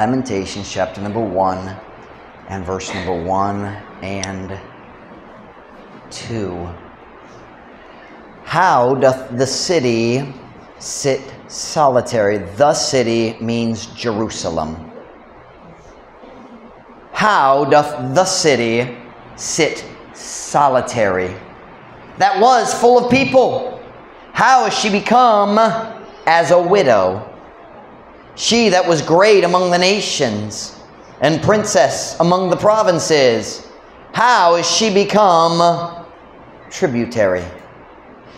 Lamentations chapter number 1 and verse number 1 and 2. How doth the city sit solitary? The city means Jerusalem. How doth the city sit solitary that was full of people? How has she become as a widow? She that was great among the nations and princess among the provinces, how is she become tributary?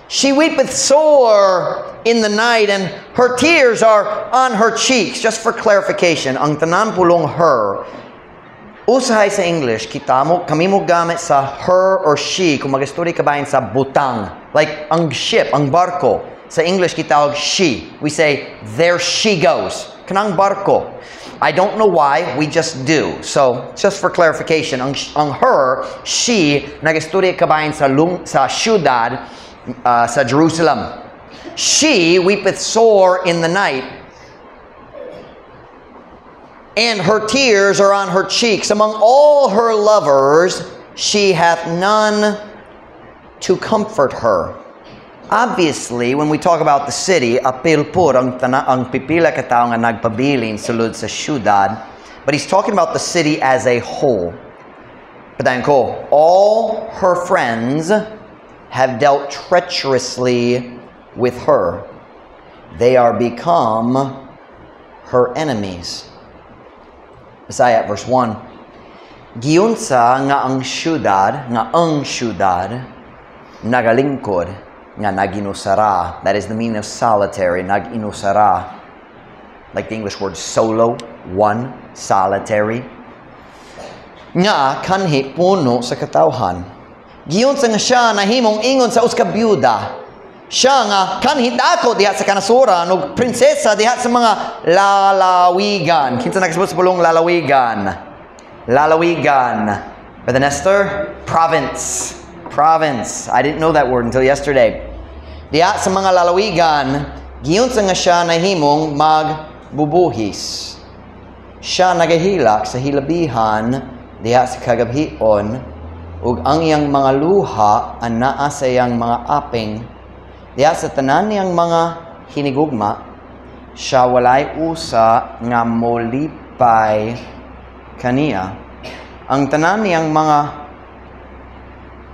She weepeth sore in the night, and her tears are on her cheeks. Just for clarification, ang tanan pulong "her," usahay sa English, kita mo, kami mo gamit sa "her" or "she" kung mag-istorya kabahin sa butang. Like, ang ship, ang barko. Sa English, gitawag "she." We say, "There she goes." Kanang barko. I don't know why, we just do. So, just for clarification, ang "her," "she," nag-istorya kabahin sa syudad, sa Jerusalem. She weepeth sore in the night, and her tears are on her cheeks. Among all her lovers, she hath none to comfort her. Obviously, when we talk about the city, apil pod ang pipila ka tawo nga nagpabilin sulod sa syudad. But he's talking about the city as a whole. Padayon ko, all her friends have dealt treacherously with her. They are become her enemies. Bisaya, verse 1. Giunsa nga ang syudad, nagalingkod, nga naginusara. That is the meaning of "solitary," nag-inusara. Like the English word "solo," one, solitary. Nga kanhi puno sa katawhan. Giunsa nga siya nahimong ingon sa usa ka byuda. Siya nga kanhi dako diha sa kanasuran ug prinsesa diha sa mga lalawigan. Kinsa nakasabot sa pulong "lalawigan"? Lalawigan. Brother Nestor? Province. Province. I didn't know that word until yesterday. Diha sa mga lalawigan, giunsa nga siya nahimong magbubuhis. Siya nagahilak sa hilabihan diha sa kagabhion ug ang iyang mga luha anaa sa iyang mga aping. Diha sa tanan niyang mga hinigugma, siya walay usa nga molipay kaniya. Ang tanan niyang mga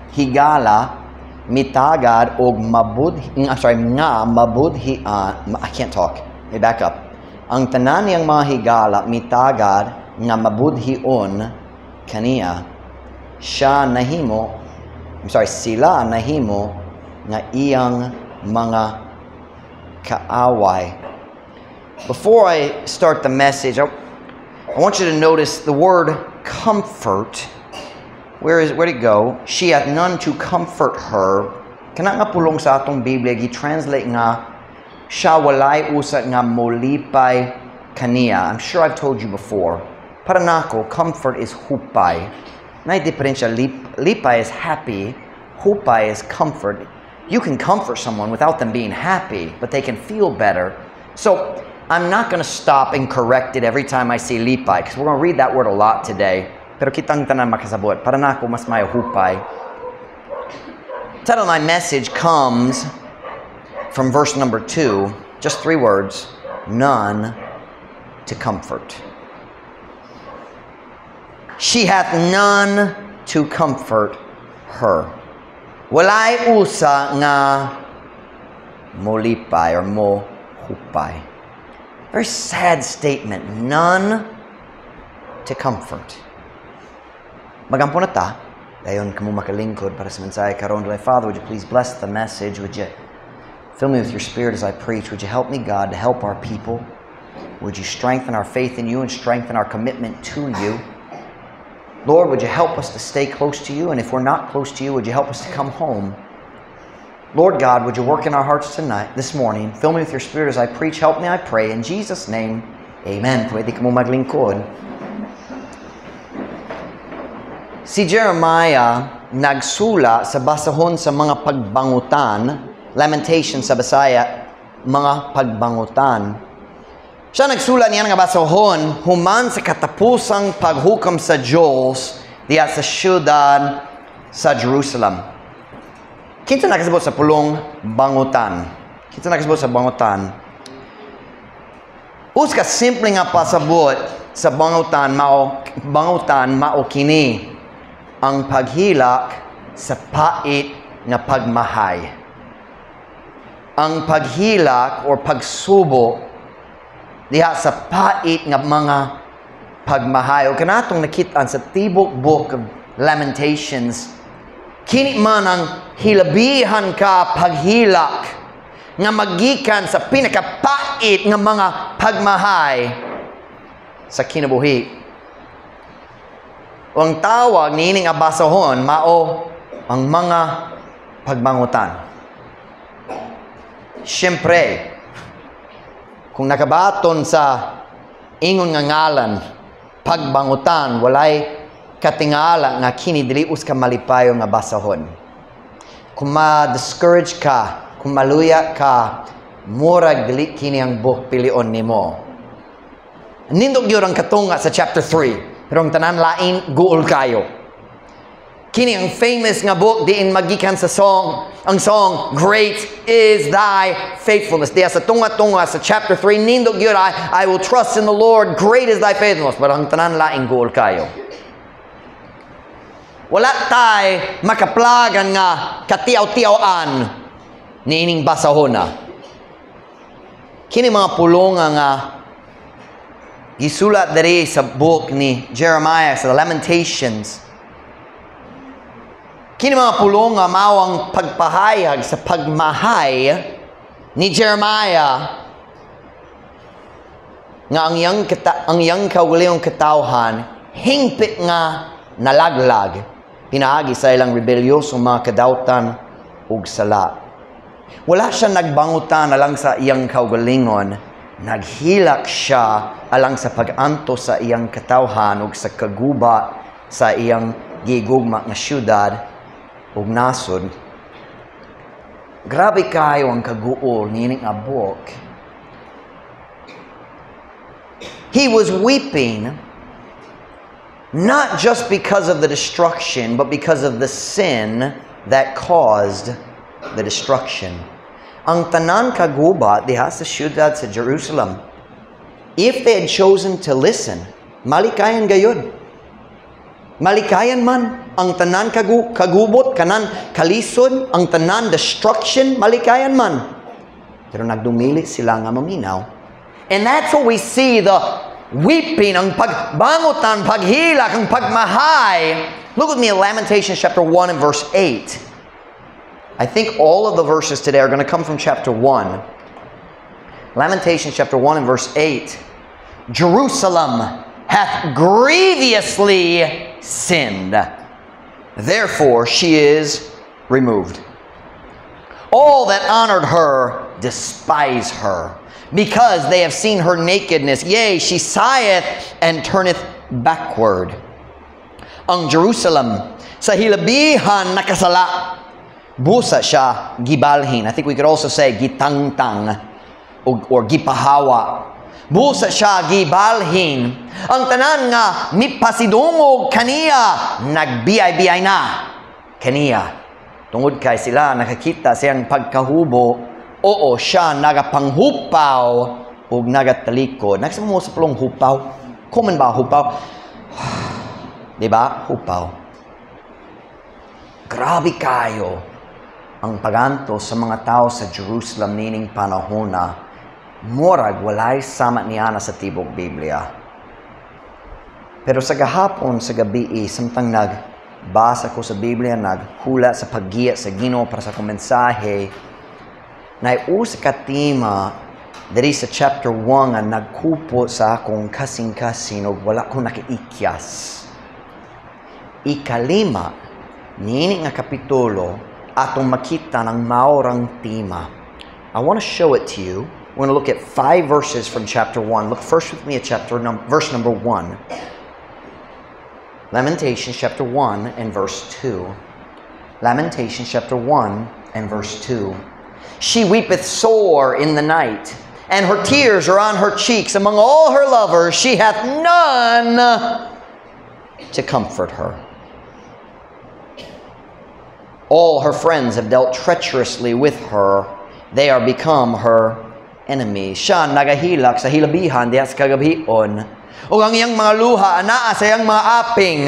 higala mitagad og mabudhi, I'm sorry, nga mabudhi, I can't talk. Let me back up. Ang tanan niyang mga higala mitagad nga mabudhion kaniya. Siya nahimo, I'm sorry, sila nahimo nga iyang mga kaaway. Before I start the message, I want you to notice the word "comfort." Where'd it go? She hath none to comfort her. Kana nga pulong sa atong Biblia, gi-translate nga siya walay usa nga molipay kaniya. I'm sure I've told you before. Para nako, "comfort" is hupay. Naay diferensya. Lipay is happy. Hupay is comfort. You can comfort someone without them being happy, but they can feel better. So, I'm not going to stop and correct it every time I see "lipay," because we're going to read that word a lot today. Pero kitang tanan makasabot. Para nako, mas may hupay. Title of my message comes from verse number 2, just three words: none to comfort. She hath none to comfort her. Walay usa nga molipay or mo hupay. Very sad statement. None to comfort. Magampo na ta. Dayon kamo makalingkod para sa mensahe karon. My Father, would you please bless the message? Would you fill me with your Spirit as I preach? Would you help me, God, to help our people? Would you strengthen our faith in you and strengthen our commitment to you? Lord, would you help us to stay close to you? And if we're not close to you, would you help us to come home? Lord God, would you work in our hearts tonight, this morning? Fill me with your Spirit as I preach. Help me, I pray. In Jesus' name, amen. Pwede ka mo maglingkod. Si Jeremiah nagsula sa basahon sa mga pagbangutan, Lamentation sa Bisaya, mga pagbangutan. Siya nagsulat niya nga basahon human sa katapusang paghukom sa Diyos diya sa syudad sa Jerusalem. Kinsa nakasabot sa pulong "bangutan"? Kinsa nakasabot sa "bangutan"? Usa ka simple nga pasabot sa bangutan mao kini: ang paghilak sa pait nga pagmahay. Ang paghilak or pagsubo diha sa pait nga mga pagmahay. O kanatong nakitaan sa tibok Book of Lamentations, kini man ang hilabihan ka paghilak nga magikan sa pinakapait nga mga pagmahay sa kinabuhi. O ang tawag niini nga basahon mao ang mga pagbangutan. Siyempre, kung nakabaton sa ingon nga ngalan, "pagbangutan," walay katingala nga kini dili usa ka malipayon nga basahon. Kung ma-discourage ka, kung maluya ka, murag dili kini ang book pilion nimo. Nindot gyud ang katunga sa chapter 3, pero ang tanan lain guol kayo. Kini ang famous nga book diin magikan sa song, ang song "Great is Thy Faithfulness." Diya sa tunga-tunga sa chapter 3, nindot gyud, "I will trust in the Lord, great is thy faithfulness." Pero ang tanan laing guol kayo. Wala tay makaplagan nga katiaw-tiawan niining basahona. Kini mga pulonga nga gisulat diri sa book ni Jeremiah, sa Lamentations. Kini mga pulong nga mao ang pagpahayag sa pagmahay ni Jeremiah nga ang iyang kaugalingong katawhan hingpit nga nalaglag pinaagi sa ilang rebelyosong mga kadawtan ug sala. Wala siya nagbangutan alang sa iyang kaugalingon, naghilak siya alang sa pag-antos sa iyang katawhan ug sa kaguba sa iyang gigugma nga syudad ug nasod. Grabe kayo ang kaguol niini nga book. He was weeping not just because of the destruction, but because of the sin that caused the destruction. Ang tanan kaguba diha sa syudad sa Jerusalem, if they had chosen to listen, malikayan gayud. Malikayan man ang tanan kagubot, kanan kalisod, ang tanan destruction, malikayan man. Pero nagdumili sila nga maminaw. And that's what we see, the weeping, ang pagbangutan, paghilak, ang pagmahay. Look with me at Lamentations chapter 1 and verse 8. I think all of the verses today are going to come from chapter 1. Lamentations chapter 1 and verse 8. "Jerusalem hath grievously sinned. Therefore she is removed. All that honored her despise her, because they have seen her nakedness. Yea, she sigheth and turneth backward." Ang Jerusalem sa hilabihan nakasala, busa siya gibalhin. I think we could also say gitangtang or gipahawa. Busa siya gibalhin. Ang tanan nga mipasidungog kaniya, nagbiyay-biyay na kaniya. Tungod kay sila nakakita siyang pagkahubo, oo, siya nagapanghupaw ug nagatalikod. Nakasabot mo sa pulong "hupaw"? Common ba "hupaw"? Di ba? Hupaw. Grabe kayo ang pagantos sa mga tao sa Jerusalem nining panahona. Murag walay sama niana sa tibok Biblia. Pero sa gahapon sa gabi, samtang nagbasa ko sa Biblia, naghula sa paggiya sa Ginoo para sa akong mensahe, naay usa ka tema diri sa chapter 1 nga nagkupo sa akong kasing-kasing ug wala ko nakaikyas. Ikalima, niini nga kapitulo, atong makita ng maorang tema. I want to show it to you. We're going to look at five verses from chapter 1. Look first with me at verse number 1. Lamentations chapter 1 and verse 2. Lamentations chapter 1 and verse 2. "She weepeth sore in the night And her tears are on her cheeks. Among all her lovers, she hath none to comfort her. All her friends have dealt treacherously with her. They are become her enemies. Siya nagahilak sa hilabihan diha sa kagabhion. Ug ang iyang mga luha anaa sa iyang mga aping.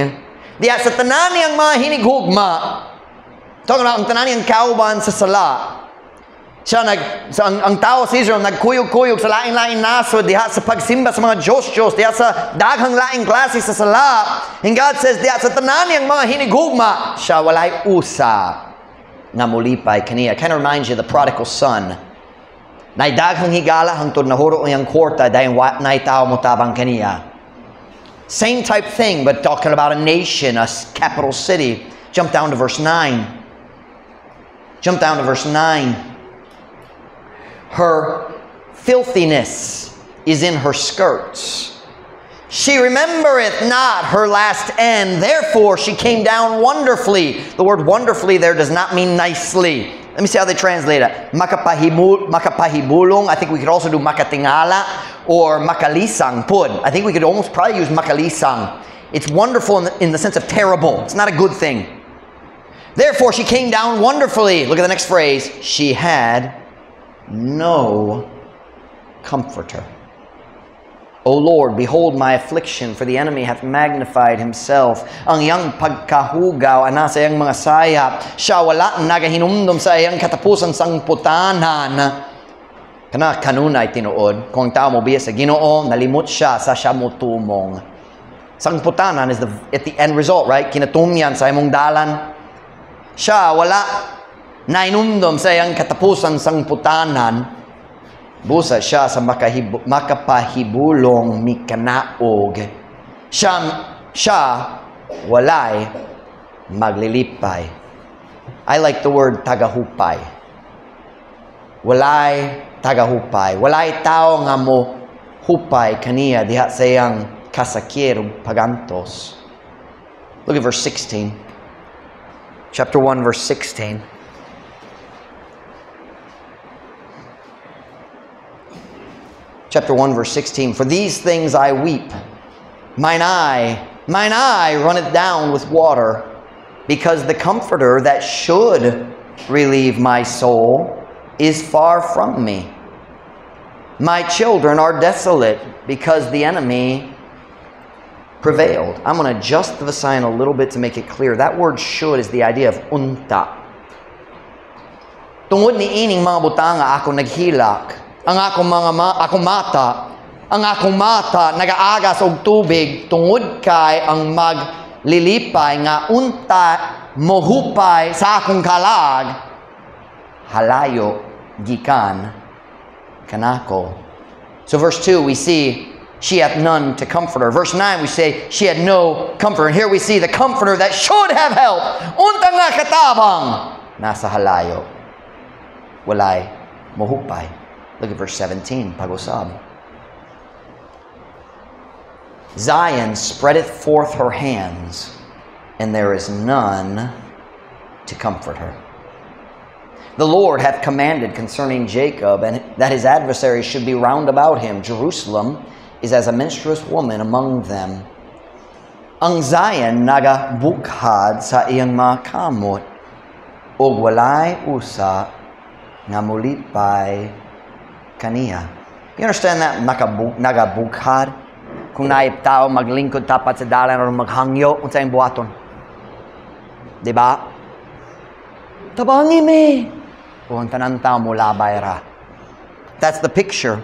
Diha sa tanan niyang mga hinighugma. Talking about ang tanan niyang kauban sa sala. Siya nag sa, ang tao sa Israel nagkuyog-kuyog sa lain-lain nasod diha sa pagsimba sa mga Diyos-Diyos, diha sa daghang laing klase sa sala. And God says, diha sa tanan niyang mga hinigugma, siya walay usa nga molipay kaniya. Kind of reminds you of the prodigal son. Nay daghang higala hangtod nahuro iyang kwarta dahil wa nay tao motabang kaniya. Same type thing, but talking about a nation, a capital city. Jump down to verse 9. Jump down to verse 9. Her filthiness is in her skirts. She remembereth not her last end. Therefore she came down wonderfully. The word "wonderfully" there does not mean nicely. Let me see how they translate it. Makapahibulong. I think we could also do makatingala or makalisang pud. I think we could almost probably use makalisang. It's wonderful in the sense of terrible. It's not a good thing. Therefore she came down wonderfully. Look at the next phrase. She had no comforter. O Lord, behold my affliction, for the enemy hath magnified himself. Ang iyang pagkahugaw, ana sa iyang mga sayap, siya wala nagahinumdum sa iyang katapusan sangputanan. Kana kanunay tinuod, kung ang tao mobiya sa Ginoo, nalimot siya sa siya motumong. Sangputanan is the at the end result, right? Kinatumyan sa imong dalan. Siya wala nainumdum sa iyang katapusan sangputanan. Busa siya sa makapahibulong mikanaog. Siya walay maglilipay. I like the word "tagahupay." Walay tagahupay. Walay tao nga mo hupay kaniya diha sa iyang kasakit ug pagantos. Look at verse 16. Chapter 1, verse 16. Chapter 1, verse 16. For these things I weep. Mine eye runneth down with water, because the comforter that should relieve my soul is far from me. My children are desolate, because the enemy prevailed. I'm going to adjust the sign a little bit to make it clear. That word "should" is the idea of "unta." Tungod ni ining mga butanga ako naghilak. Ang akong mga akong mata, ang akong mata nagaagas og tubig tungod kay ang maglilipay nga unta mohupay sa akong kalag halayo gikan kanako. So verse 2, we see she hath none to comfort her. Verse 9, we say she had no comforter. And here we see the comforter that should have helped. Unta nga katabang nasa halayo. Walay mohupay. Look at verse 17, pag-usab. Zion spreadeth forth her hands, and there is none to comfort her. The Lord hath commanded concerning Jacob, and that his adversaries should be round about him. Jerusalem is as a menstruous woman among them. Ang Zion nagabukhad sa iyang mga kamot, ug walay usa nga molipay kaniya. You understand that? Nagabukhad? Kung naay tao maglingkod tapat sa dalan or maghangyo, unsa iyang buhaton? Diba? Tabangi mi! O ang tanan tao molabay ra. That's the picture.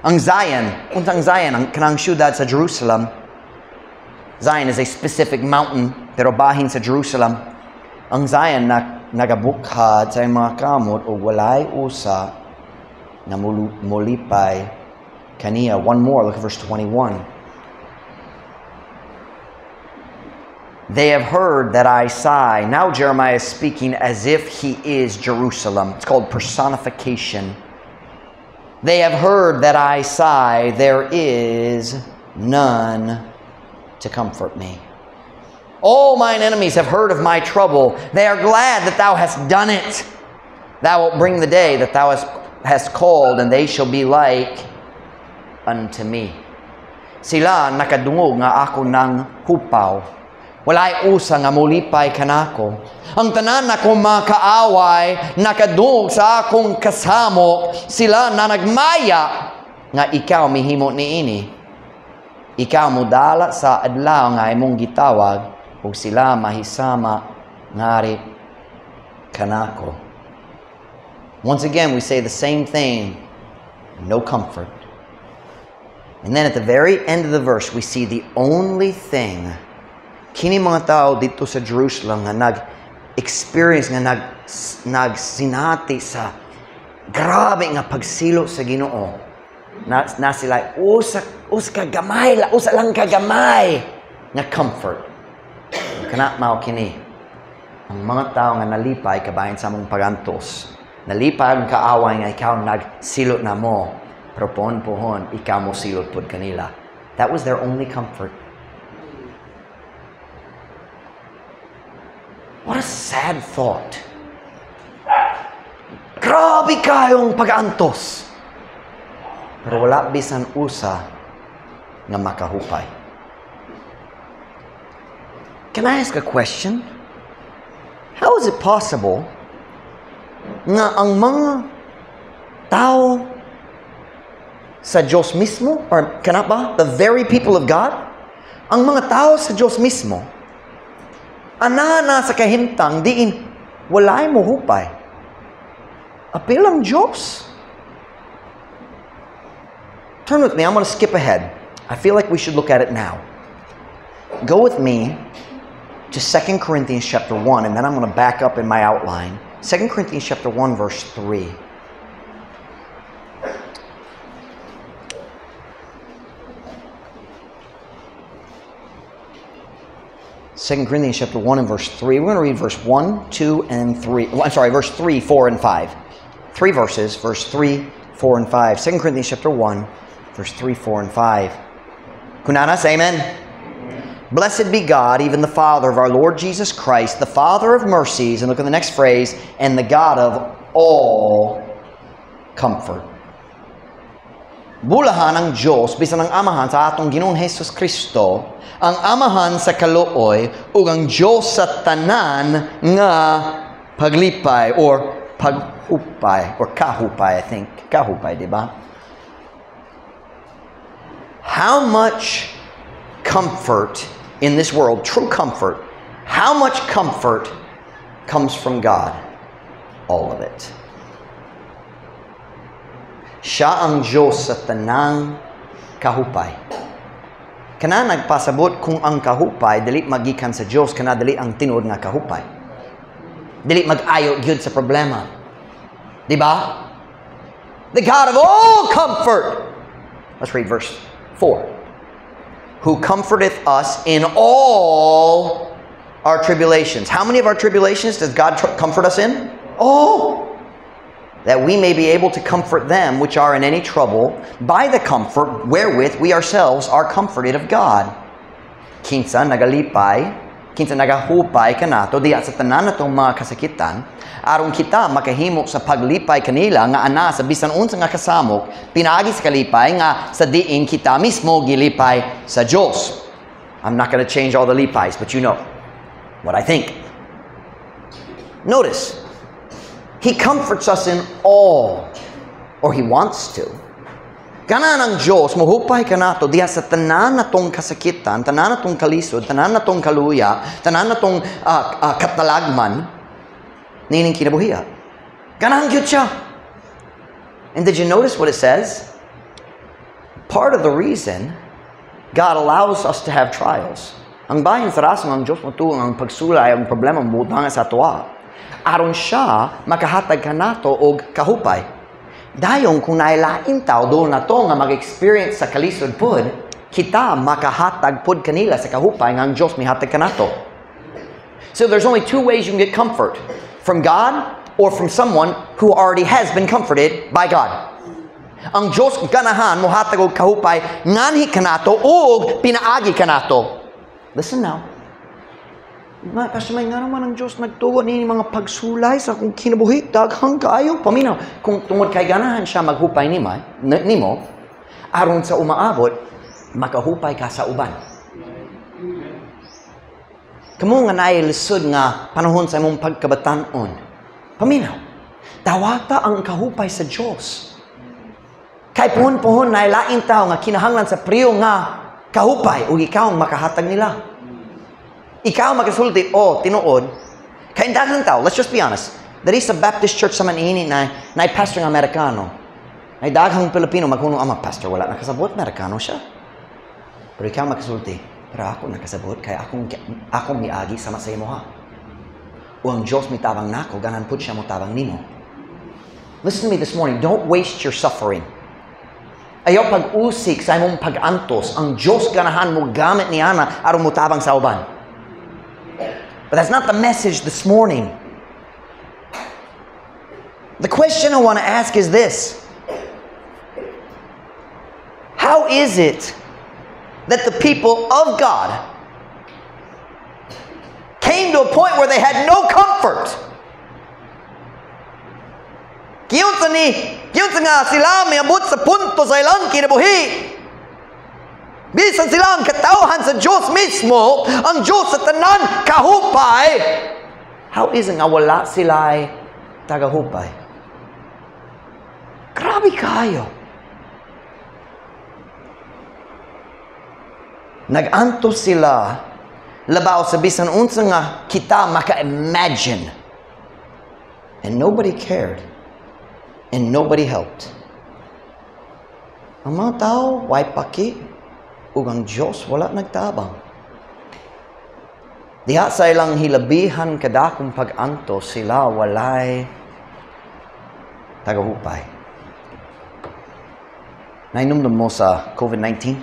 Ang Zion, unsang Zion, ang kanang syudad sa Jerusalem. Zion is a specific mountain, pero bahin sa Jerusalem. Ang Zion na nagabukhad sa mga kamot o walay usa na molipay kaniya. One more, look at verse 21. They have heard that I sigh. Now Jeremiah is speaking as if he is Jerusalem. It's called personification. They have heard that I sigh. There is none to comfort me. All mine enemies have heard of my trouble. They are glad that thou hast done it. Thou wilt bring the day that thou hast hast called, and they shall be like unto me. Sila nakadungog nga ako nang hupaw. Walay usa nga molipay kanako. Ang tanan nako mga kaaway nakadungog sa akong kasamok. Sila na nagmaya nga ikaw mihimo niini. Ikaw modala sa adlaw nga imong gitawag ug sila mahisama ngari kanako. Once again, we say the same thing. No comfort. And then at the very end of the verse, we see the only thing kini mga tao dito sa Jerusalem nga nag-experience, nga nagsinati sa grabe nga pagsilo sa Ginoo. Na sila usa ka gamay, usa lang ka gamay nga comfort. Kana mao kini ang mga tao nga nalipay kabahin sa among pagantos. Nalipay ang kaaway nga ikaw nagsilot na mo, pero pohon-pohon ikaw mo silot pod kanila. That was their only comfort. What a sad thought. Grabe kayong pag-antos. Pero wala bisan usa nga makahupay. Can I ask a question? How is it possible nga ang mga tao sa Diyos mismo, or kana ba, the very people of God, ang mga tao sa Diyos mismo, ana na sa kahimtang diin walay mo hupay. Apil ang Diyos. Turn with me. I'm going to skip ahead. I feel like we should look at it now. Go with me to 2 Corinthians chapter 1, and then I'm going to back up in my outline. 2 Corinthians chapter 1, verse 3. 2 Corinthians chapter 1 and verse 3. We're going to read verse 1, 2, and 3. I'm sorry, verse 3, 4, and 5. Three verses, verse 3, 4, and 5. 2 Corinthians chapter 1, verse 3, 4, and 5. Kunanas, amen. Blessed be God, even the Father of our Lord Jesus Christ, the Father of mercies, and look at the next phrase, and the God of all comfort. Bulahan ang Diyos, bisan ang Amahan sa atong Ginoong Hesus Kristo, ang Amahan sa kaluoy, ug ang Diyos sa tanan nga paglipay or paghupay, or kahupay, I think. Kahupay, di ba? How much comfort in this world, true comfort, how much comfort comes from God? All of it. Siya ang Diyos sa tanang kahupay. Kana nagpasabot kung ang kahupay dili magikan sa Diyos, kana dili ang tinuod nga kahupay. Dili mag-ayo gyud sa problema. Di ba? The God of all comfort. Let's read verse 4. Who comforteth us in all our tribulations. How many of our tribulations does God comfort us in? All. That we may be able to comfort them which are in any trouble by the comfort wherewith we ourselves are comforted of God. Kinsa nagalipay, kinsa nagahupay kanato diya sa tanan natong mga kasakitan, aron kita makahimo sa paglipay kanila nga ana sa bisan unsa nga kasamok, pinaagi sa kalipay nga sa diin kita mismo gilipay sa Dios. I'm not going to change all the lipays, but you know what I think. Notice, He comforts us in all, or He wants to. Ganan ang Diyos, muhupay kanato diha sa tanan natong kasakitan, tanan natong kalisod, tanan natong kaluya, tanan natong katalagman, nining kinabuhiya. Ganahan gyud siya. And did you notice what it says? Part of the reason God allows us to have trials. Ang bahin sa rason ang Diyos motuong ang pagsulay, ang problema, ang butang sa tuwa. Aron siya makahatag kanato og kahupay. Dayon kung nailain tao doon na to nga mag-experience sa kalisod pud, kita makahatag pud kanila sa kahupay nga ang Diyos mihatag kanato. So there's only two ways you can get comfort. From God or from someone who already has been comforted by God. Ang Diyos ganahan mohatag og kahupay nganhi kanato og pinaagi kanato. Listen now. Pastor May, nga naman ang Diyos nagtugo ni mga pagsulay sa akong kinabuhi, daghang kaayo. Paminaw, kung tungod kay ganahan siya maghupay nimo, aron sa umaabot, makahupay ka sa uban. Kamo nga naay lisod nga panahon sa imong pagkabatanon, paminaw, dawata ang kahupay sa Diyos. Kay puhon-puhon na lain tao nga kinahanglan sa priyo nga kahupay ug ikaw ang makahatag nila. Ikaw makasulti, oh, tinuod. Kay daghang tao, let's just be honest, diri sa Baptist Church sa Manini na pastor nga Amerikano. Nay daghang Pilipino maghunong ama pastor wala nakasabot, Amerikano siya. Pero ikaw makasulti, pero ako nakasabot kay akong miagi sama sa imo ha. O ang Diyos mitabang nako, ganan pud siya motabang nimo. Listen to me this morning, don't waste your suffering. Ayaw pag-usik sa imong pag-antos, ang Diyos ganahan mo gamit ni ana aron motabang sa uban. But that's not the message this morning. The question I want to ask is this. How is it that the people of God came to a point where they had no comfort? Giunsa nga sila miabot sa punto sa ilang kinabuhi. Bisan sila ang katawhan sa Diyos mismo, ang Diyos sa tanan kahupay. How is it nga wala sila ay tagahupay? Grabe kayo. Nag-antos sila labaw sa bisan unsa nga kita maka-imagine. And nobody cared. And nobody helped. Ang mga tao, way paki, ug ang Diyos wala nagtabang. Diha sa ilang hilabihan kadakong pag-antos, sila walay tagahupay. Nainumdum mo sa COVID-19?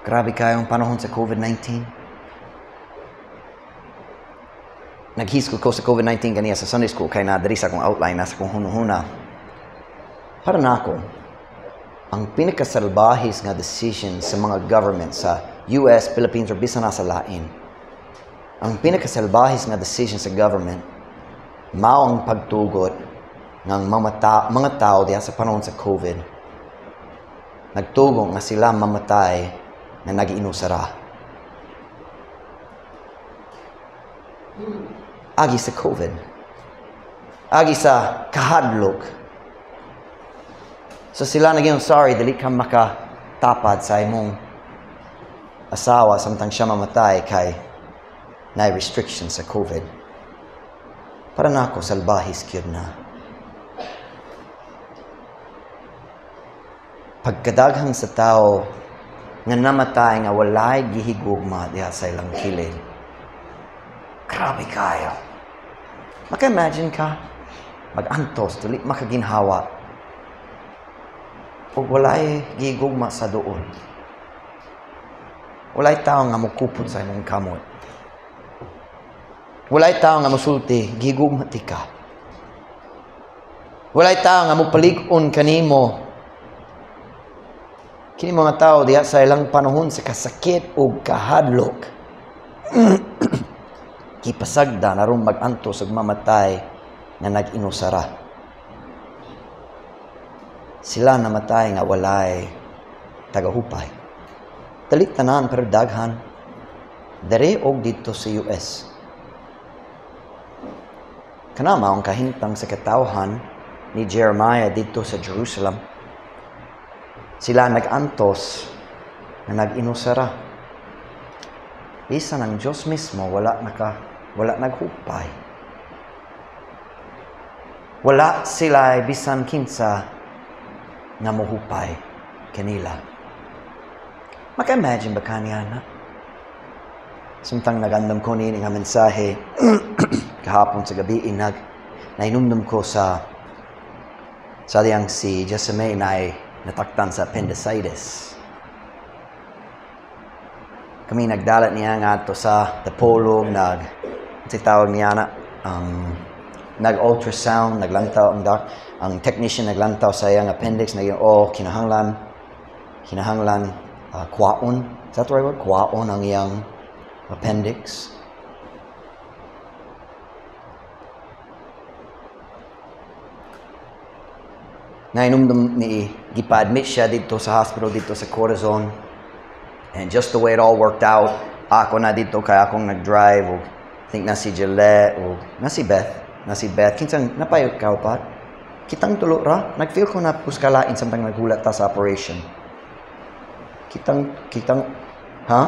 Grabe kayong panahon sa COVID-19. Naghiskol ko sa COVID-19 kaniya sa Sunday school, kay na diri sa akong outline, nasa akong hunuhuna. Para nako, ang pinakasalbahis nga decision sa mga government sa US, Philippines, or bisan na sa lain, ang pinakasalbahis nga decision sa government, mao ang pagtugot ng mga tao diha sa panahon sa COVID. Nagtugong nga sila mamatay na nagiinusara. Agi sa COVID. Agi sa kahadlok. So sila naging sorry, dili ka makatapad sa imong asawa samtang siya mamatay kay na restriction sa COVID. Para nako salbahis gyud na. Pagkadaghang sa tao nga namatay nga walay gihigugma diha sa ilang kilid. Grabe kayo. Maka-imagine ka, mag-antos, dili makaginhawa. Ug walay gihigugma sa duol. Walay tao nga mokupot sa imong kamot. Walay tao nga mosulti, gihigugma ti ka. Walay tao nga mopalig-on kanimo. Kini mga tao diha sa ilang panahon sa kasakit ug kahadlok. Gipasagda aron mag-antos ug mamatay nga nag-inusara. Sila namatay nga walay tagahupay. Dali tanan pero daghan dere og didto sa US. Kana mao ang kahintang sa katawhan ni Jeremiah didto sa Jerusalem. Sila nag-antos na nag-inusara. Bisan ang Diyos mismo wala naghupay. Wala sila bisan kinsa nga mohupay kanila. Maka-imagine ba kaniya na? Samtang nagandam ko niini nga mensahe kahapon sa gabi, nainumdum ko sa diyang si Jessamay na nataktan sa appendicitis. Kami nagdalat niya nga ato sa Tapolog, tawag niya na, nag-ultrasound, naglantaw ang doc, ang technician naglantaw sa iyang appendix, naging, oh, kinahanglan, kwaon. Is that the right word? Kwaon ang iyang appendix. Nainumdum ni gipa-admit siya dito sa hospital dito sa Corazon. And just the way it all worked out, ako na dito kay akong nag-drive o think na si Gillette o na si Beth, na si Beth. Kinsang napayot ka pa? Kitang tulo ra, nag-feel ko na puskalain samtang naghulat ta sa operation. Kitang, huh?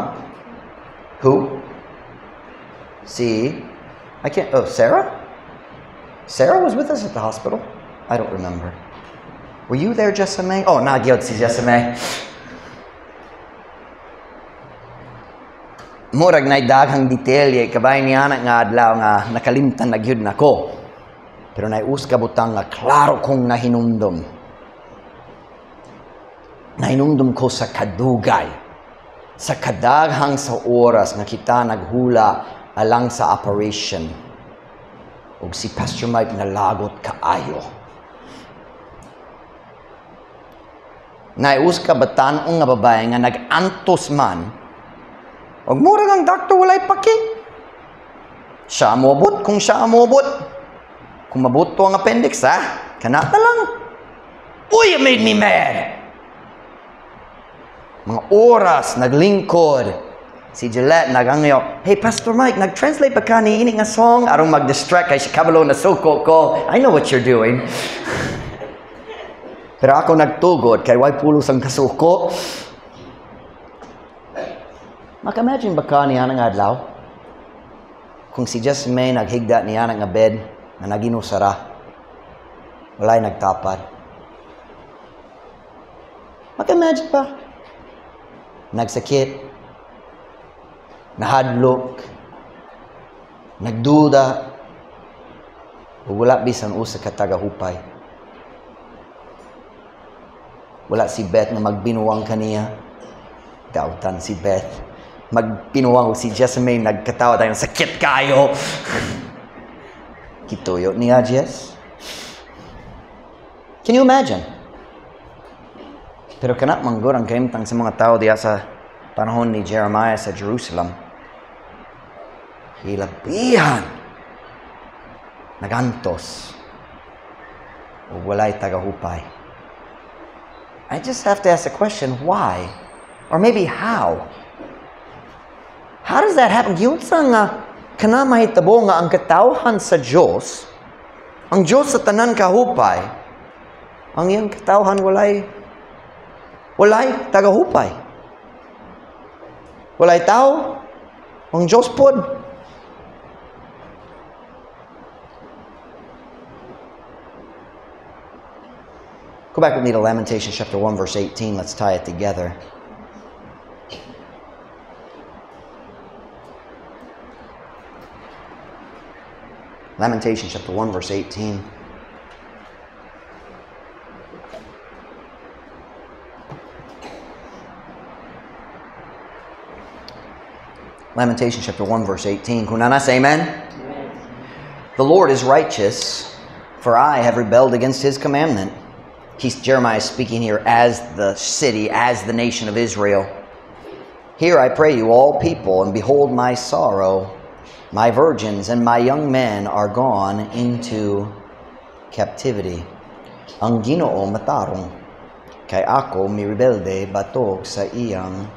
Who? Si, I can't, oh, Sarah? Sarah was with us at the hospital? I don't remember. Were you there, Jessame? Oh, nagyod si Jessame. Murag na'y daghang detalye, kabay niya na nga adlaw nga nakalimtan na gyud nako. Pero naius ka butang nga klaro kong nahinumdum. Nahinumdum ko sa kadugay, sa kadaghang sa oras nga kita naghula alang sa operation. Og si Pastor Mike nalagot kaayo. Naius ka batan-ong nga babae nga nag-antos man, og murag ang doctor walay paki. Siya moabot kung siya moabot. Kung mabuto ang appendix, ha? Kana na lang. Uy, it made me mad. Mga oras, naglingkod. Si Gillette nagangyo, "Hey, Pastor Mike, nag-translate pa ka ni ini nga song?" Arong mag-distract kay siya kabalo na suko ko. I know what you're doing. Pero ako nagtugod kay way pulos ang kasuko. Maka-imagine ba ka niya nga adlaw? Kung si Jessame naghigda niya nga bed na naginusara, walay nagtapad. Maka-imagine pa? Nagsakit, nahadlok, nagduda, o wala bisan usa ka tagahupay. Wala si Beth na magbinuang kaniya. Dautan si Beth. Magbinuang si Jessame, nagkatawa tayo, sakit kayo. Kituyo niya, Jess. Can you imagine? Pero kanap manggod ang kahimtang sa mga tao diya sa panahon ni Jeremiah sa Jerusalem. Hilabihan, nagantos, o walay tagahupay. I just have to ask the question, why? Or maybe how? How does that happen? Giunsa nga kana mahitabo nga ang katawhan sa Dios, ang Dios sa tanan kahupay, ang iyang katawhan walay tagahupay. Walay tao, ang Dios pod. Go back with me to Lamentations chapter 1, verse 18. Let's tie it together. Lamentations chapter 1, verse 18. Lamentations chapter 1, verse 18. Kunanas, amen? Amen. The Lord is righteous, for I have rebelled against his commandment. Jeremiah is speaking here as the city, as the nation of Israel. Here I pray you, all people, and behold my sorrow. My virgins and my young men are gone into captivity. Ang Ginoo matarong, kay ako mirebelde batok sa iyang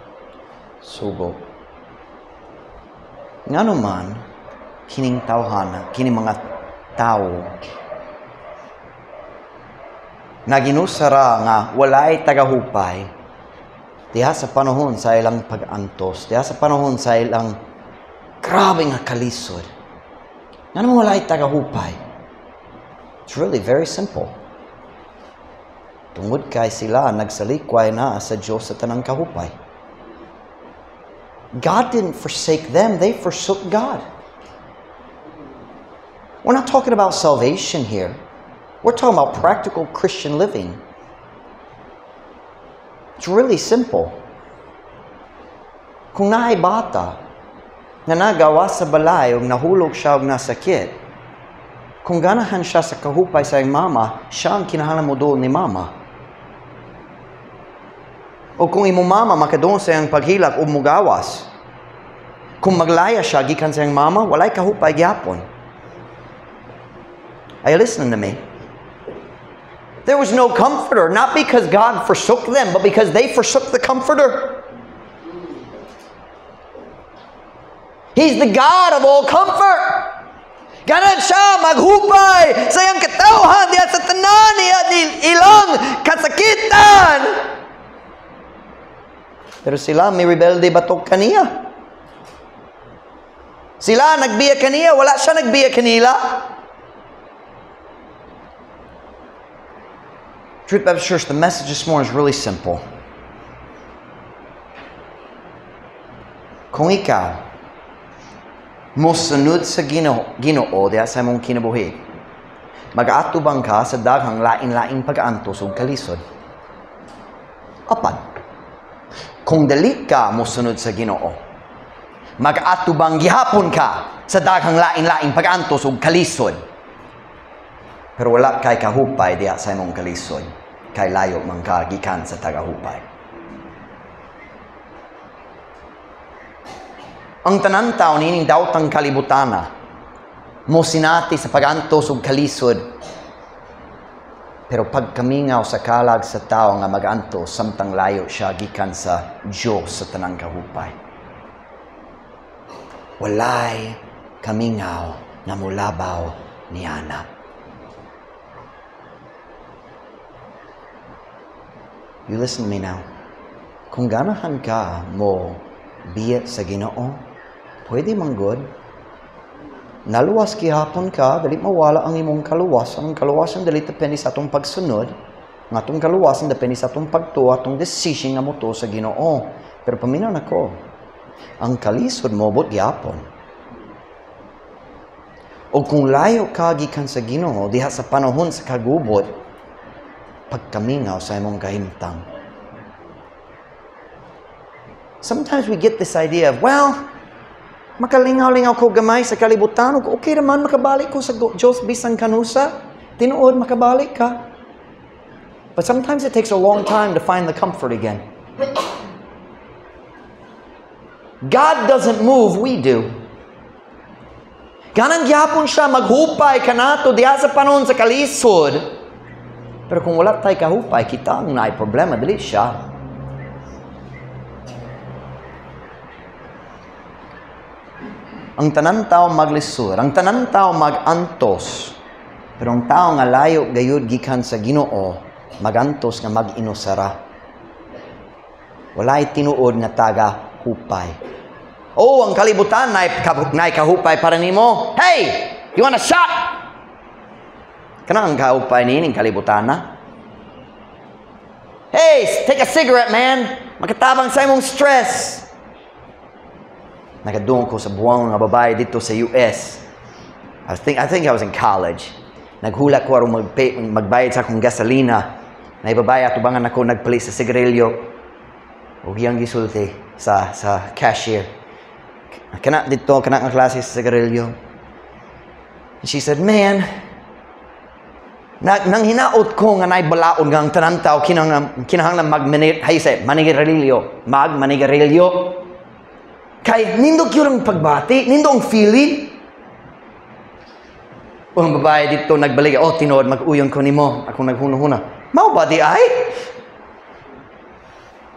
sugo. Ngano man kining tawhana, kining mga tawo naginusara nga walay tagahupay diha sa panahon sa ilang pag-antos, diha sa panahon sa ilang grabe nga kalisod. Ngano walay tagahupay? It's really very simple. Tungod kay sila nagsalikway na sa Dios sa tanang kahupay. God didn't forsake them, they forsook God. We're not talking about salvation here. We're talking about practical Christian living. It's really simple. Kung naay bata nga nagawa sa balay o nahulog siya o nasakit, kung ganahan siya sa kahupay sa iyang mama, siya ang kinahanglan mo doon ni mama. O kung imo mama makadoon sa iyang paghilak o mugawas, kung maglaya siya gikan sa iyang mama, walay kahupay gyapon. Are you listening to me? There was no comforter, not because God forsook them, but because they forsook the comforter. He's the God of all comfort. Ganan siya maghupay sa iyang katawhan diha sa tanan niya ilang kasakitan. Pero sila may rebelde batok kaniya. Sila nagbiya kaniya, wala siya nagbiya kanila. Truth Baptist Church, the message this morning is really simple. Kung ikaw mosunod sa Ginoo diha sa imong kinabuhi, mag-atubang ka sa daghang lain-laing pag-antos ug kalisod. Apan, kung dali ka mosunod sa Ginoo, mag-atubang gihapon ka sa daghang lain-laing pag-antos ug kalisod. Pero wala kay kahupay diha sa imong kalisod, kay layo man ka gikan sa tagahupay. Ang tanan tawo niining dawtang kalibutana mosinati sa pag-antos ug kalisod. Pero pagkamingaw sa kalag sa tawo nga mag-antos samtang layo siya gikan sa Dios sa tanang kahupay. Walay kamingaw nga molabaw niana. You listen to me now. Kung ganahan ka mo biya sa Ginoo, pwede man good. Naluwas gihapon ka, dali mawala ang imong kaluwasan. Ang kaluwasan dali depende sa atong pagsunod. Ang atong kaluwasan depende sa atong pagtuo, atong decision nga motuo sa Ginoo. Pero paminaw nako, ang kalisod mo bot gihapon. O kung layo ka gikan sa Ginoo diha sa panahon sa kagubot, pagkamingaw sa imong kahimtang. Sometimes we get this idea of, well, makalingaw-lingaw ko gamay sa kalibutan, okay raman makabalik ko sa Diyos bisan kanusa. Tinuod, makabalik ka. But sometimes it takes a long time to find the comfort again. God doesn't move, we do. Ganang gyapon siya maghupay kanato diha sa panahon sa kalisod. Pero kung wala tay kahupay, kita ang naay problema, dili siya. Ang tanan tao maglisod, ang tanan tao magantos. Pero ang tao nga layo gayud gikan sa Ginoo, magantos nga mag-inusara. Walay tinuod nga taga hupay. Oh, ang kalibutan naay kahupay para nimo. Hey, you want a shot? Kana ang kahupay niining kalibutan na. Hey, take a cigarette, man. Makatabang sa imong stress. Nakadungog ko sa buwang nga babae dito sa US. I think I was in college. Naghula ko aron magbayad sa akong gasolina. Naibabay atubangan ako nagpalit sa sigarilyo. Ug iyang gisulti sa cashier. Kana dito kana nga klase sa sigarilyo. And she said, "Man, nang hinaot ko nga naay balaod nga ang tanan tawo kinahanglan magmanigarilyo, magmanigarilyo. Kay nindot gyud ang pagbati, nindo ang feeling." O ang babae dito nagbalik, oh tinuod mag-uyon ko nimo, ako naghuna-huna. Mao ba di ay?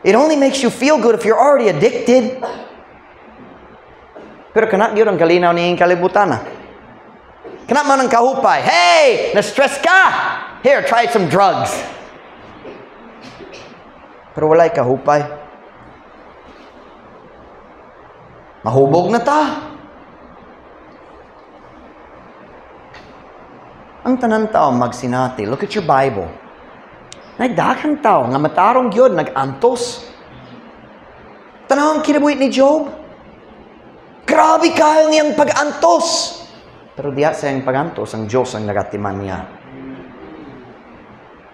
It only makes you feel good if you're already addicted. Pero kana gyud ang kalinaw niing kalibutan. Kana man ang kahupay. Hey, na-stress ka. Here, try some drugs. Pero walay kahupay. Mahubog na ta. Ang tanan tao magsinati. Look at your Bible. Nagdaghang tao nga matarong gyud nag-antos. Tanawang kinabuhi ni Job. Grabe kayo niyang pag-antos. Pero diha sa iyang pag-antos, ang Diyos ang nagatiman niya.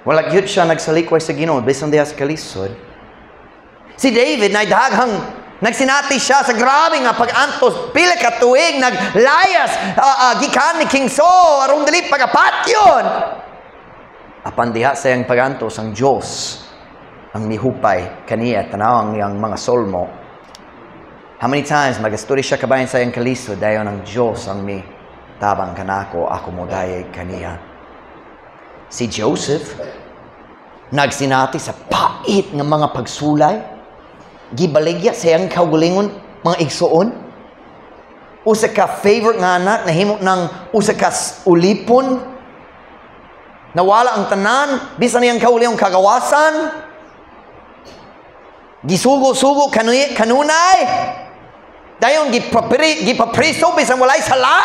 Wala gyud siya nagsalikway sa Ginoo bisan diha sa kalisod. Si David nagdaghang nagsinati siya sa grabe nga pag-antos, pila ka tuig naglayas gikan ni King Saul aron dili pagapatyon. Apan diha sa iyang pag-antos, ang Diyos ang mihupay kaniya. Tanaw ang iyang mga solmo. How many times magastori siya kabayan sa iyang kalisod, dayon ang Diyos ang mi tabang kanako, ako mo dayay kaniya. Si Joseph, Nagsinati sa pait nga mga pagsulay. Gibaligya sa iyang kaugalingon mga igsuon. Usa ka favorite nga anak nahimo ng usa ka ulipon. Nawala ang tanan bisan iyang kaugalingong kagawasan. Gisugo-sugo kanunay. Dayon gipapriso bisan walay sala.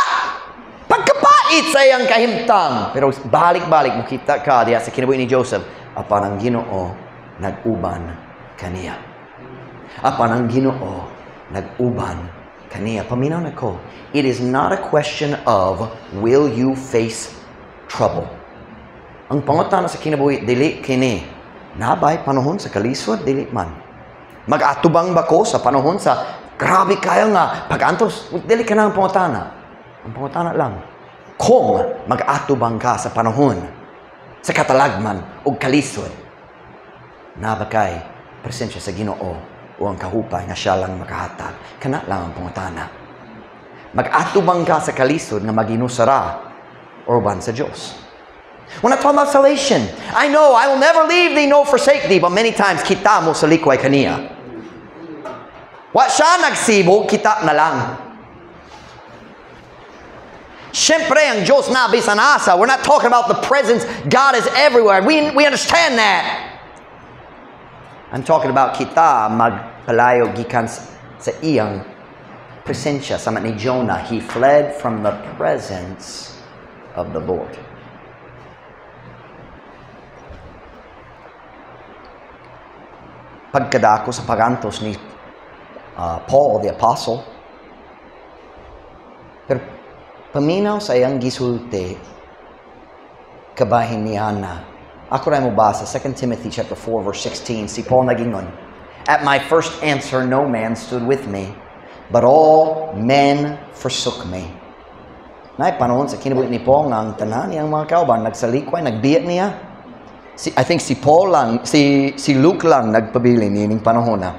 Pagkapait sa iyang kahimtang. Pero balik-balik mukita ka diha sa kinabuhi ni Joseph, apan ang Ginoo nag-uban kaniya. Apan ang Ginoo nag-uban kaniya. Paminaw nako, it is not a question of will you face trouble. Ang pangutana sa kinabuhi dili kini. Nabay panahon sa kalisod dili man. Mag-atubang ba ko sa panahon sa grabe kayo nga pag-antos? Dili ka na ang pangutana. Ang pangutana lang, kung mag-atubang ka sa panahon sa katalagman o kalisod, nabakay presensya sa Ginoo o ang kahupay nga siya lang makahatag. Kana lang ang pangutana. Mag-atubang ka sa kalisod nga maginusara or uban sa Diyos. We're not talking about salvation. I know, I will never leave thee nor forsake thee, but many times kita mo sa likway kaniya. Wa siya nagsibo, kita na lang. Siyempre, ang Diyos na bisan asa. We're not talking about the presence. God is everywhere. We understand that. I'm talking about kita magpalayo gikan sa iyang presensya. Sama ni Jonah, he fled from the presence of the Lord. Pagkadako sa pagantos ni Paul the Apostle, pero paminaw sa iyang gisulti kabahin niya na. Ako rin mo basa, 2 Timothy chapter 4 verse 16, si Paul nagingon, "At my first answer, no man stood with me, but all men forsook me." Nay panahon sa kinabuhi ni Paul nga ang tanan niyang mga kauban nagsalikway, nagbiya niya. I think si Paul lang, si Luke lang nagpabili nining panahon na.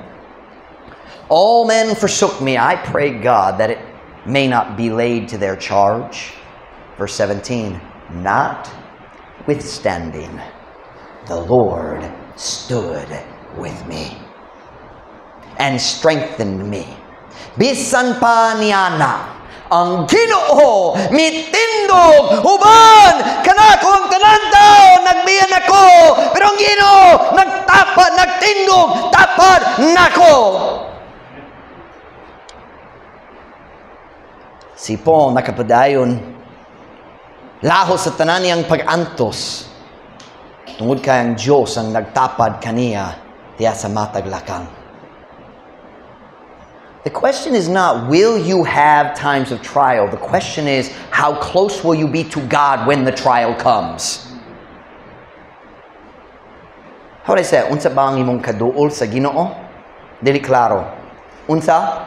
All men forsook me. I pray God that it may not be laid to their charge. Verse 17, notwithstanding, the Lord stood with me and strengthened me. Bisan pa niya na, ang Ginoo mitindog uban kanako ang tanan tao nagbiyan ako, pero ang Ginoo nagtapat, nagtindog tapat nako. Si Paul nakapadayon laho sa tanan niyang pag-antos tungod kay ang Dios ang nagtapad kaniya diya sa matag lakang. The question is not, will you have times of trial? The question is, how close will you be to God when the trial comes? How would I say it? Unsa ba ang imong kaduol sa Ginoo? Dili klaro. Unsa?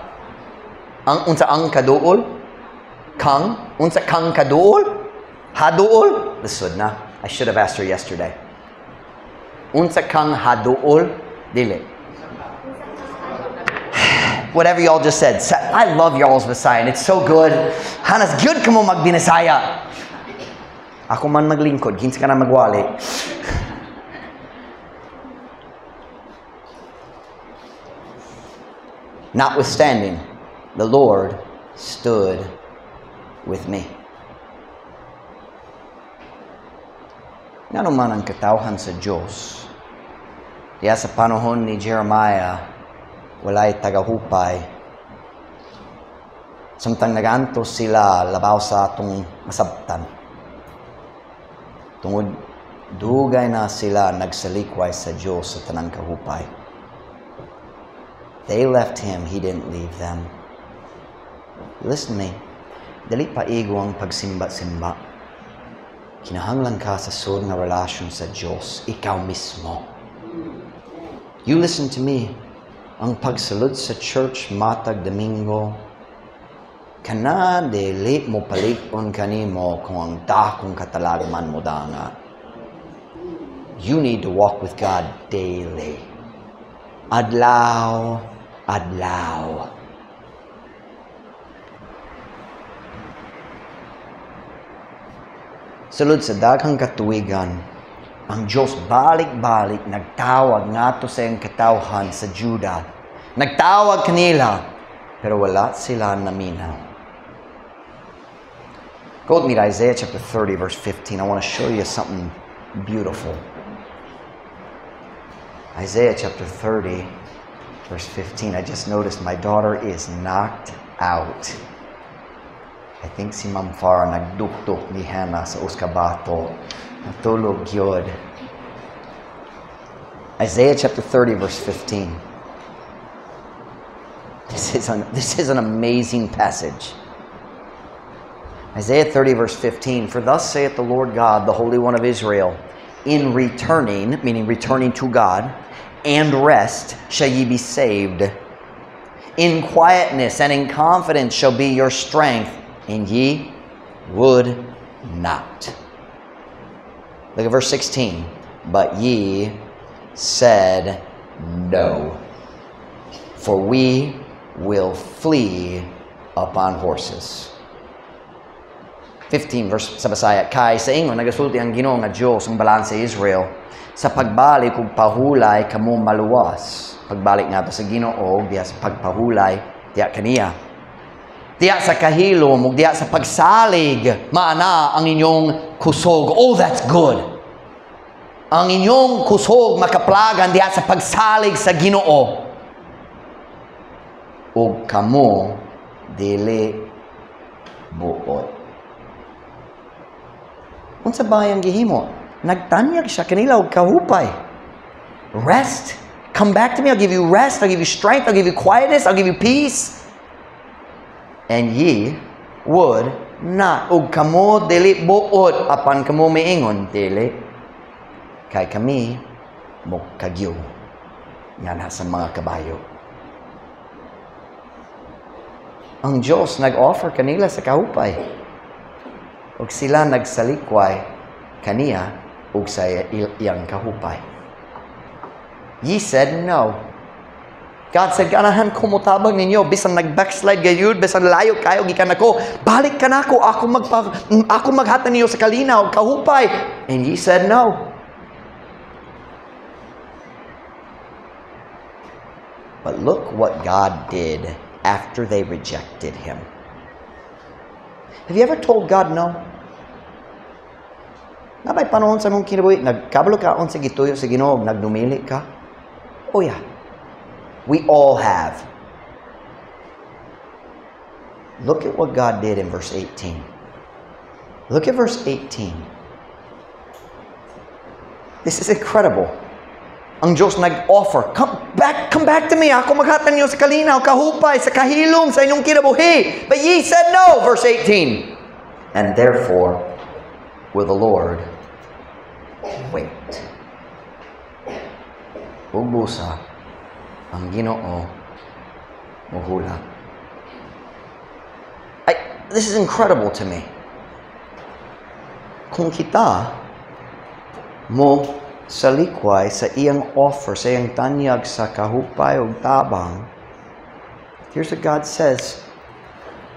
Ang unsa ang kaduol? Kang? Unsa kang kaduol? Haduol? Lisod na. I should have asked her yesterday. Unsa kang haduol? Dili. Whatever y'all just said. I love y'all's Visayan. It's so good. Hanas, good ka mo magbinasaya. Ako man maglingkod, kinsa ka na magwali. Notwithstanding, the Lord stood with me. Ngano man ang katawhan sa Diyos, diya sa panahon ni Jeremiah, walay tagahupay. Samtang nagantos sila labaw sa atong masabtan. Tungod dugay na sila nagsalikway sa Diyos sa tanang kahupay. They left him, he didn't leave them. Listen to me. Dali paigo ang pagsimba-simba. Kinahanglan ka sa sud nga relasyon sa Diyos, ikaw mismo. You listen to me. Ang pagsalud sa church matag Domingo, kana dili mo palikon kanimo kung ang dakong katalagman mo danga. You need to walk with God daily. Adlaw, adlaw. Sulod sa daghang katuigan, Ang Diyos balik-balik nagtawag ngadto sa iyang katawhan sa Juda. Nagtawag kanila, pero wala sila naminaw. Go with me to Isaiah chapter 30, verse 15. I want to show you something beautiful. Isaiah chapter 30, verse 15. I just noticed my daughter is knocked out. I think si Ma'am Farah nagdukduk ni Hannah sa usa ka bato. Natulog yun. Isaiah chapter 30, verse 15. This is an amazing passage. Isaiah 30, verse 15. "For thus saith the Lord God, the Holy One of Israel, in returning," meaning returning to God, "and rest shall ye be saved. In quietness and in confidence shall be your strength, and ye would not." Look at verse 16. "But ye said, No, for we will flee upon horses." 15 verse sa Bisaya, "Kay sa ingon nagasulti ang Ginoo nga Dios, ang Balaan sa Israel, sa pagbalik ug pahulay kamo maluwas." Pagbalik ngadto sa Ginoo diya sa pagpahulay diya kaniya. Diya sa kahilom ug diya sa pagsalig maana ang inyong kusog. Oh, that's good. Ang inyong kusog makaplagan diya sa pagsalig sa Ginoo. Ug kamo dili buot. Unsa ba ang gihimo? Nagtanyag siya kanila og kahupay. Rest. Come back to me, I'll give you rest, I'll give you strength, I'll give you quietness, I'll give you peace. And ye would not. Ug kamo dili buot, apan kamo miingon, dili. Kay kami mokagyo nganha sa mga kabayo. Ang Diyos nag-offer kanila sa kahupay. Ug sila nagsalikway kaniya ug sa iyang kahupay. Ye said no. God said, "Ganahan ko motabang ninyo, bisan nag-backslide gayud, bisan layo kayo gikan nako, balik ka nako, ako maghatag ninyo sa kalinaw, kahupay." And ye said no. But look what God did after they rejected Him. Have you ever told God no? Naa bay panahon sa imong kinabuhi, nagkabalo ka unsa gituyo sa Ginoo, nagdumili ka? Oh yeah. We all have. Look at what God did in verse 18. Look at verse 18. This is incredible. Ang Diyos nag-offer, come back to me. Ako maghatag niyo sa kalinaw, kahupay, sa kahilom, sa inyong kinabuhi." But ye said no, verse 18. "And therefore will the Lord wait." Ug busa, ang Ginoo muhula. This is incredible to me. Kung kita mo salikway sa iyang offer, sa iyang tanyag sa kahupay o tabang, here's what God says,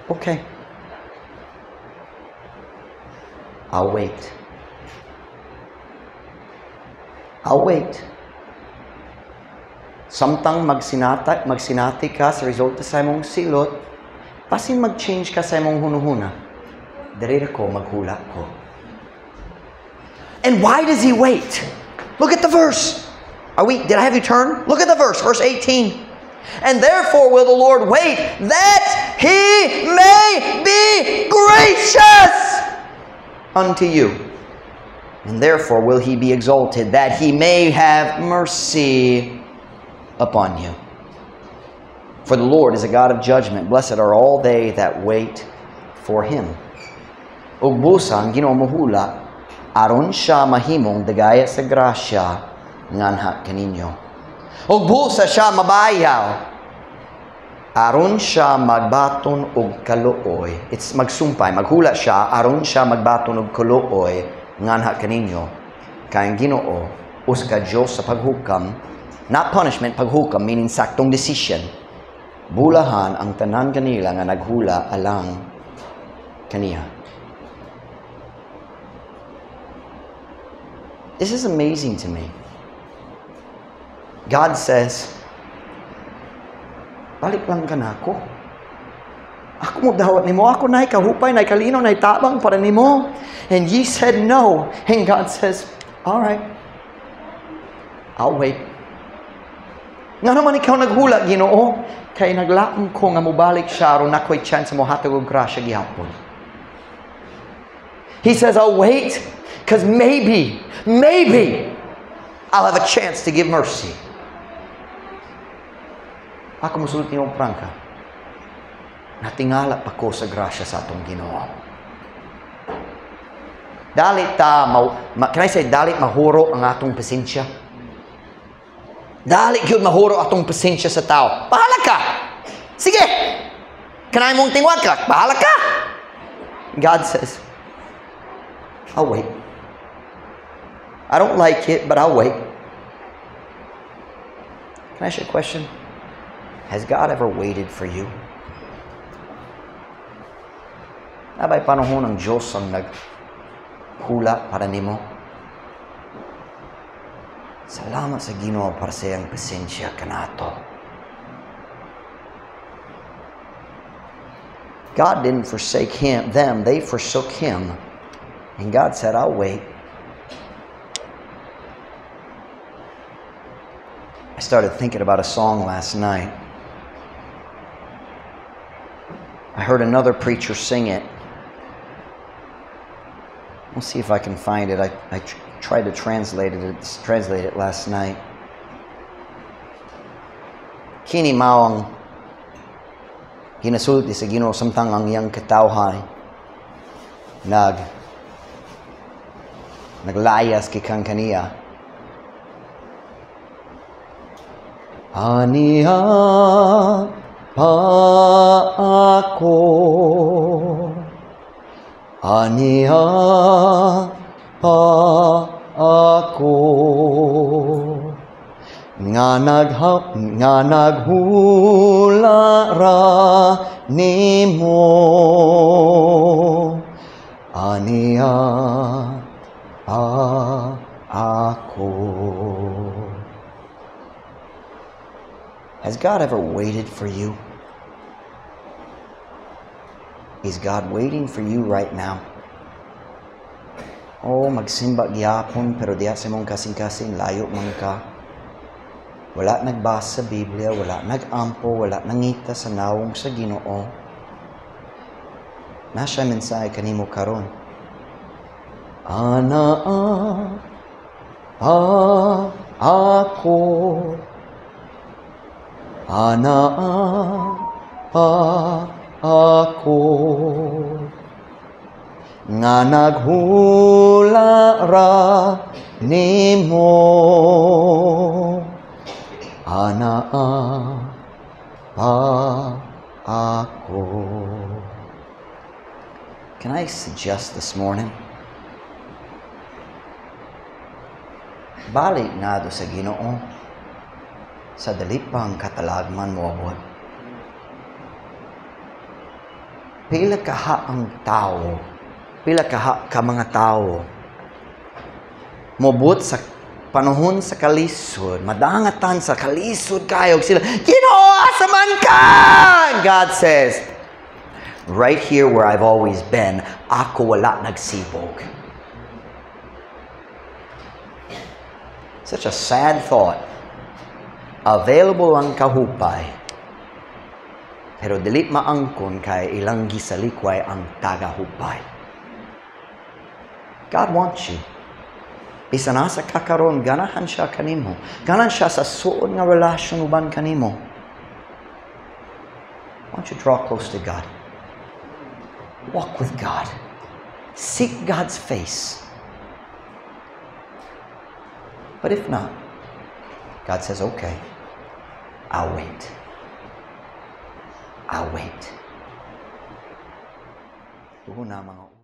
"Okay, I'll wait. I'll wait." Samtang magsinati ka sa resulta sa imong silot, basin mag-change ka sa imong hunuhuna, diri ra ko, maghula ko. And why does He wait? Look at the verse. Did I have you turn? Look at the verse, verse 18. "And therefore will the Lord wait, that He may be gracious unto you. And therefore will He be exalted, that He may have mercy upon you. For the Lord is a God of judgment. Blessed are all they that wait for Him." Ug busa ang Ginoo mohula, aron siya mahimong dagaya sa grasya nganha kaninyo. Ug busa siya mabayaw, aron siya magbaton og kaluoy. It's magsumpay, maghula siya, aron siya magbaton og kaluoy nganha kaninyo. Kay ang Ginoo usa ka Dios sa paghukam, not punishment, paghukam, meaning saktong decision. Bulahan ang tanan kanila nga naghula alang kaniya. This is amazing to me. God says, "Balik lang ka nako. Ako mo dawat nimo, ako na'y kahupay, na'y kalinaw, na'y tabang para nimo. And ye said no." And God says, "All right, I'll wait." Ngano man ikaw naghula, Ginoo? Kay naglaom ko nga mobalik siya aron ako'y chance mo hatag og grasya gihapon. He says, "I'll wait because maybe, maybe I'll have a chance to give mercy." Ako musulti nimo, prangka. Natingala pa ko sa grasya sa atong Ginoo. Dali ta, ma, can I say, dali mahuro ang atong pasensya? Dali gyud mahuro atong pasensya sa tao. Bahala ka! Sige! Kanay mong tingwag ka, bahala ka! God says, "I'll wait. I don't like it, but I'll wait." Can I ask you a question? Has God ever waited for you? Naa bay panahon ang Diyos ang naghula para nimo? Salamat sa Ginoo para sa iyang pasensya kanato. God didn't forsake them, they forsook Him. And God said, "I'll wait." I started thinking about a song last night. I heard another preacher sing it. We'll see if I can find it. I tried to translate it last night. Kini mao ang ginasulti sa Ginoo samtang ang iyang katawhan naglayas gikan kaniya. Aniya pa ako, aniya pa ako, nga naghula ra nimo, aniya pa ako. Has God ever waited for you? Is God waiting for you right now? Oh, magsimba gyapon pero diha sa imong kasing-kasing layo man ka. Wala nagbasa sa Biblia, wala nag-ampo, wala nangita sa nawong sa Ginoo. Naa siya mensahe kanimo karon. Ana pa ako, ana pa ako, nga naghula ra nimo, ana pa ako. Can I suggest this morning? Balik ngadto sa Ginoo sa dali pang katalagman moabot. Pila kaha ang tao, pila kaha ka mga tao mobot sa panahon sa kalisod, madangatan sa kalisod kayo sila, "Ginoo, asa man ka?" God says, "Right here where I've always been, ako wala nagsibog." Such a sad thought. Available ang kahupay, pero dili maangkon kay ilang gisalikway ang tagahupay. God wants you. Bisan asa ka karon, ganahan siya kanimo. Ganahan siya sa suod nga relasyon uban kanimo. Why don't you draw close to God? Walk with God. Seek God's face. But if not, God says, "Okay, I'll wait. I'll wait." Tugon na mga